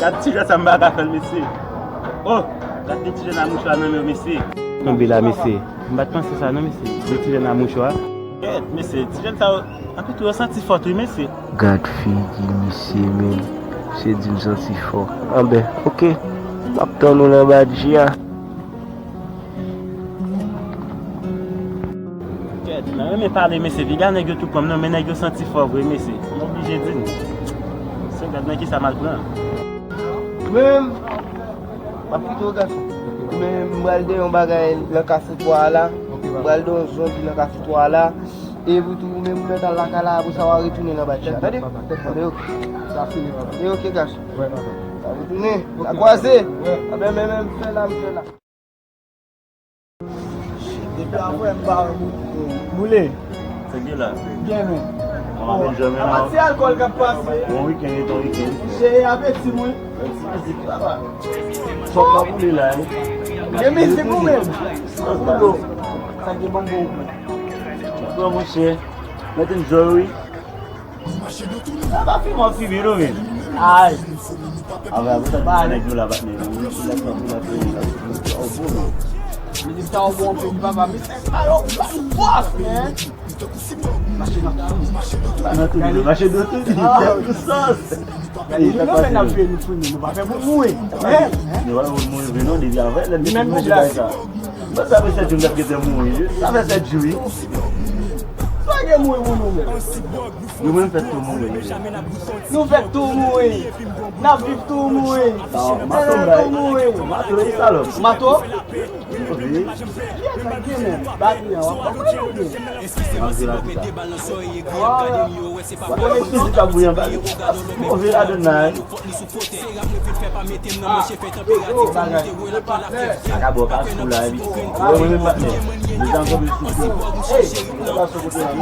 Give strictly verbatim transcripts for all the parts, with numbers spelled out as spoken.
Gad ti jèn sa m pa ka fè l, mesye. Oh, gad de ti jèn a mouchwa nan men w, mesye. Tonbe la, mesye. M pa t panse sa non, mesye. De ti jèn a mouchwa. Kèt, mesye, ti jèn sa yo, anpil tou yo santi fò tou, mesye. Gad figi misye menm. Misye di m santi fò. Anben, oke. M ap tann ou nan badji a. Kèt, mwen renmen pale, mesye. Piga nèg yo tou pran m non, men nèg yo santi fò vre, mesye. M oblije di n. Se gad nan kisa m al pran. Mwen menm, m ap kite w, gason. Men m pral de yon bagay nan Kafou twa a la. M pral de yon zonbi nan Kafou twa a la. E pou tou, ou menm, ou mèt al lakay la, apre sa, w a retounen nan badji a. Tande? Tande, oke. Sa fini, papa. E oke, gason. Wè, papa. W a retounen. Oke. Sa kwaze. Wè. Anben, men, men, m fè la, m fè la. Depi apre m pa wè moun boule. Se gen la. Gen men. Mwen ap enjoy men. Apa se alkòl k ap pase. Bon weekend, etan weekend. Cheri apeti mwen. Ti mizik papa. Chòk pa boule la, wi. Gen mizik ou menm. Sa gen bon bon. Bon, monchè. Mèt enjoy, wi. Sa pa fi mò fi byen non, men. Ay. Avè, avè, sa nèg yo la bat nèg yo. Mizik sa yo bon anpil, papa. Mizik sa yo bat fòs, men. Mache nan tout, mache nan tout, tèt ou sòs. Gade nou, men n ap jwe nou fini, nou pa fè moun mouri. Nou pa fè moun mouri vre non, depi avè lè n te fin manje bagay sa. Bon, sa fè sèt jou m t ap gentan mouri. Sa fè sèt jou, wi. Sa gen mouri pou nou menm. Nou menm fèt tou mouri. Nou fèt tou mouri. N ap viv tou mouri. Mato bay. Mato e salòp. Mato? Wi. Kiyès sa gen men? Bati an, w ap konprann ou byen? Anvi la pita. Wap konnen mizik ap bouyi anba li. Move ladann la, wi. Bagay. Sa ka bò pa sou la, wi. Mwen, mwen menm patnè. Deja m tonbe sou kou. Ey, sa pa sou kote la, wi.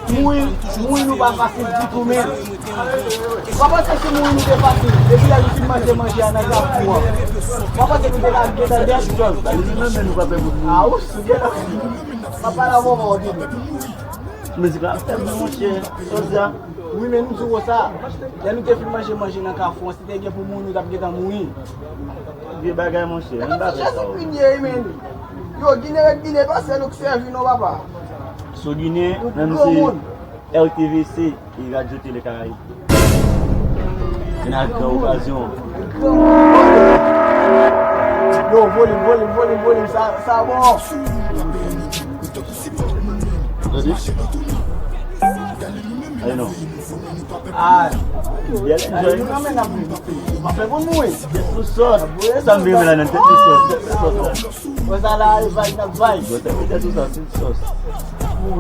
Mouri, mouri nou pa fasil ditou, men. W a panse si mouri nou te fasil, depi lè nou fin manje manje a nan Kafou an. W a panse nou te ka gentan dèt? Li menm, men nou pa fè moun mouri. A, ou sou gentan. M ap pale avè w, ou tande. Mizik la ap fè m, monchè. Jodi a. Wi, men m di w sa. Lè nou te fin manje manje nan Kafou an, si te gen pou mouri, nou t ap gentan mouri. Vye bagay, monchè. M pa fè sa. Jezi Kris ye, men. Yo, Ginen ret Ginen, pa sèl ou k sèvi non, papa. Sou Ginen, menm si R T V C e Radyo Tele Karayib. Vin ak gran okazyon. Yo, volim, volim, volim, volim, sa, sa bon. Tande? Ay non. Ah, bèl enjoy. Tèt sou sòs. Sa m vin la nan tèt sou sòs. Tèt sou sòs la. Wè sa la, e vay, n ap vay. Bon, tèt sou sòs, tèt sou sòs. N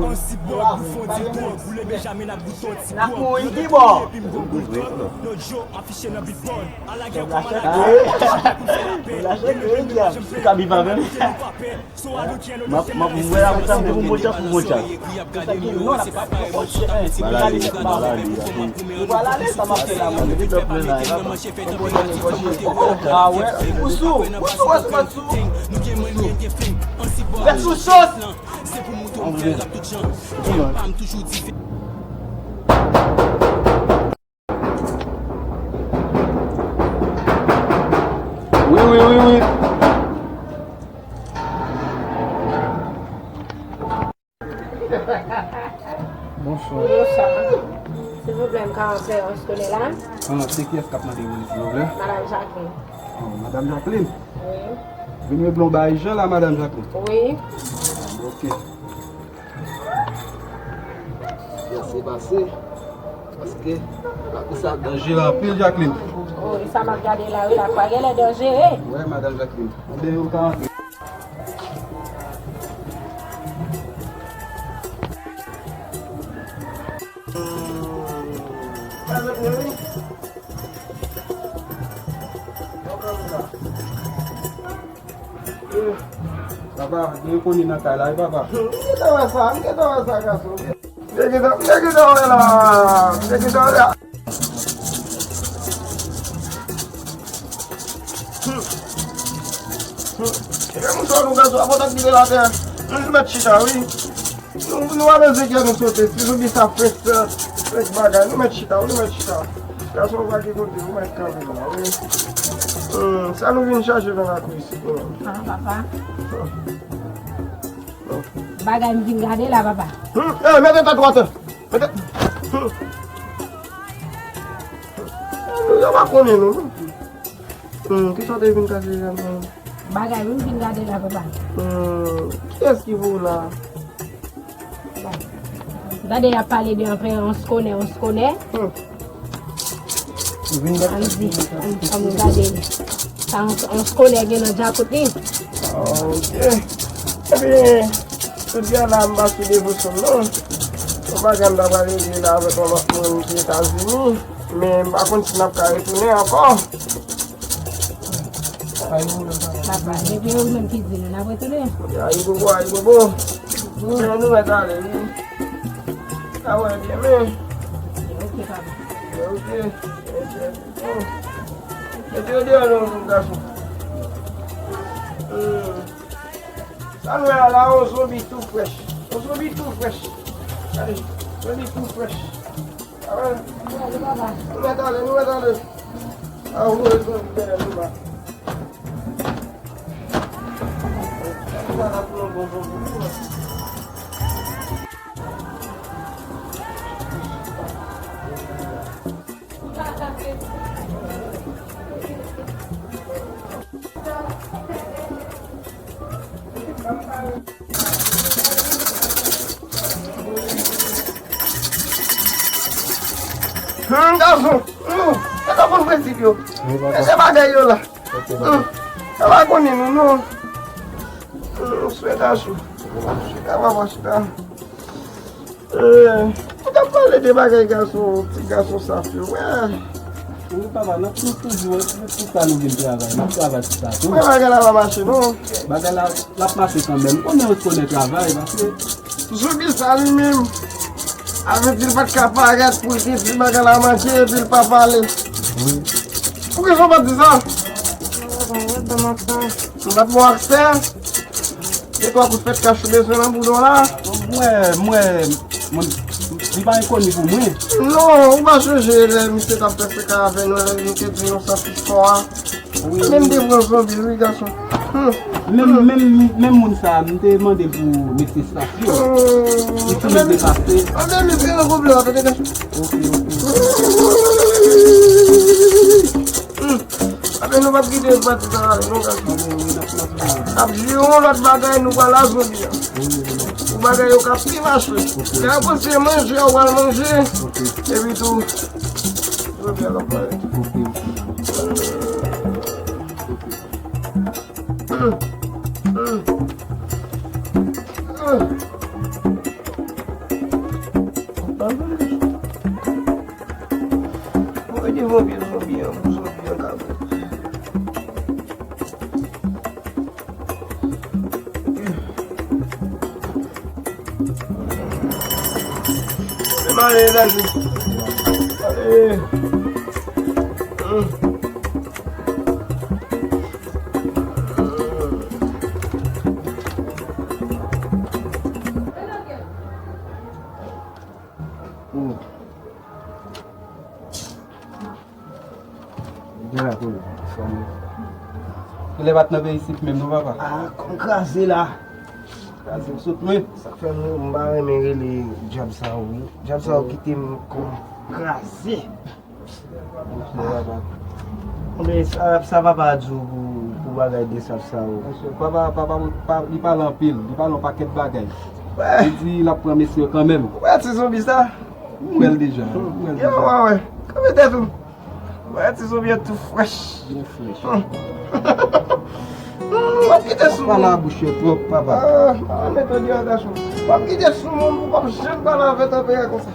ap mouri ki bò? Ou ka viv avè m? M ap, m ap, mwen la, pou sa, m te pou m bon chans, pou bon chans. Maladi, maladi, ah wè, ou sou, ou sou, wè sou, wè sou. Fè sou sòs. Wi, wi, wi, wi. Bonswa. Bonswa. Silvouplè, m ka antre an skolè la? Ah, se kiyès k ap mande w, silvouplè? Madanm Jacqueline. Oh, Madanm Jacqueline? Wi. Vin regle yon bagay jan la, Madanm Jacqueline. Wi. Ah, ok. Pase, pase. Paske, paske sa danjere anpil, Jacqueline. Oh, e sa m ap gade la, wi, la kwa genlè danjere. Wi, Madanm Jacqueline. Anben, ou ka antre. Papa, gen koni nan kay la, wi, papa. M gentan wè sa, m gentan wè sa, gason. M te gentan, m te gentan wè la. M te gentan wè la. Gen moun sa nou gason, avan t ap kite l atè. Nou mèt chita, wi. Nou, nou ale zege nou sote. Si nou di sa frèk, frèk bagay, nou mèt chita, wi, nou mèt chita. Gason pa gen kote ou mèt kanpe la, wi. Hmm, sa nou vin chache nan lakou isit, non? Ah, papa. Bagay m vin gade la, papa. Hmm, eh, mete tèt ou atè. Mete. Hmm. Yo pa konnen nou, non. Hmm, kisa w te vin kache la, non? Bagay m vin gade la, papa. Hmm, kiyès ki pou la? Gade, y ap pale de antre yon skonè, yon skonè. Hmm. Ann di, ann, ann gade. Sa yon, yon skonè gen nan djakout li. Ah, ok. Ebyen, jodi a la, m pa sou devosyon m, non. Yon bagay m ta pral regle la avèk yon lòt moun ki Etazini. Men m pa konn si n ap ka retounen ankò. Papa, depi ou menm ki di nou, n ap retounen. Ayibobo, ayibobo. Men nou mèt ale, wi. A wè, byen, men. Ok, papa. Ok. Mete yo deyò non, gason. Hmm. Sa nou wè a la, yon zonbi tou frèch. Yon zonbi tou frèch. Gade, zonbi tou frèch. A wè. Nou mèt ale, nou mèt ale. A, ou wè zonbi dèyè nou la. Hmm, gason. Hmm, e sa konn prensip yo. E se bagay yo la. Hmm, yo pa konnen nou, non. Hmm, sweta chou. Chita, papa, chita. Eh, ou t ap pale de bagay gason, ti gason saf yo, wè. Wi, papa, n ap toujou, se pou sa nou vin travay. N ap travay sou sa tou. Mwen bagay la pa mache, non. Bagay la, l ap mache kanmenm. Ou konnen yo konnen travay, paske Zoubi sa li menm, avèk li pa t ka parèt pou l te di bagay la manke epi l pa pale. Wi. Poukisa w pa t di sa? M pa t ba w aksè. De twa kout pèt kach ou bezwen nan boudon la. Mwen, mwen, mwen, li pa enkoni pou mwen. Non, ou pa sonje lè misye t ap fè seka avè nou, lè nou te di nou sa pi fò a. Wi. Men m te pran zonbi, wi, gason. Hmm. Menm, menm, menm moun sa a, m te mande pou mete stasyon. Hmm. Li fin depase. Anben, li pran nan pwoblèm, tande, gason. Ok, ok. Hmm. Anben, nou p ap kite pati sa a, non, gason. Ap jwe yon lòt bagay, nou pral la zonbi a. Pou bagay yo ka pi mache. Ok. Lè yo panse manje, yo pral manje. Ok. Epi tou, zonbi a k ap parèt. Ok. Mwen devan pye zonbi an, pou zonbi an ka mouri. Mwen ale, Dani. Ale. Kilè pa t nan peyi isit menm non, papa? Ah, kòm kraze la. Kraze, m sot lwen. Sa k fè m, m pa renmen rele djab sa yo, wi. Djab sa yo kite m kòm kraze. Konbyen sa, sa papa a di w pou, pou bagay de saf sa yo? Papa, papa, pa, li pale anpil, li pale yon pakèt bagay. Li di l ap pran mesye yo kanmenm. Ou wè ti zonbi sa? M wè l deja, m wè l deja. Yo, wè, wè. Kanpe tèt ou. Wè ti zonbi an tou frèch. Byen frèch. W ap kite sou moun. Pale a bouch yo twòp, papa. Ah, ah, mete w deyò, gason. W ap kite sou moun, ou p ap janm pale avè tanpera konsa.